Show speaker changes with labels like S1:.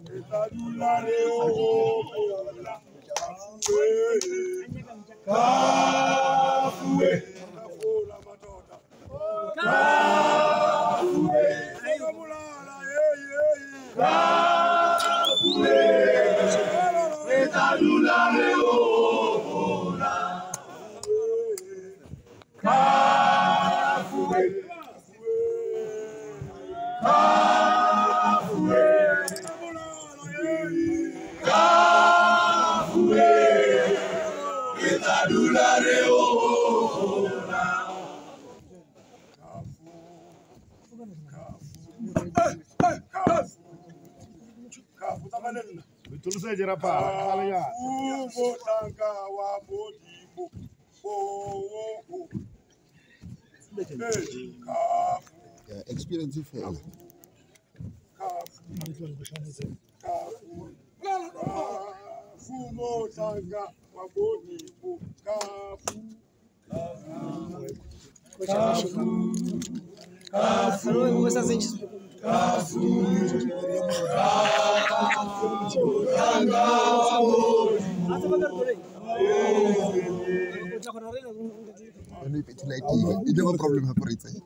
S1: Re tla dula re o gopola. Kafue. Kafue. Kafola madoda. Kafue. Molala, hey, hey. Kafue. Re tla dula re o gopola. Kafue. Kafue. Kafue. Re tla dula re o gopola. Mohlanka wa Modimo. Oh, oh. Hey, Kafu.
S2: Yeah, experience fela.
S1: Kafu. Kafu. Kafu mohlanka wa Modimo. Kafu. Kafu. Kafu. Kafu. Kafu. Mohlanka wa Modimo.
S2: Yone e phethile e tima. E tlo ba problem hape re e tsenya.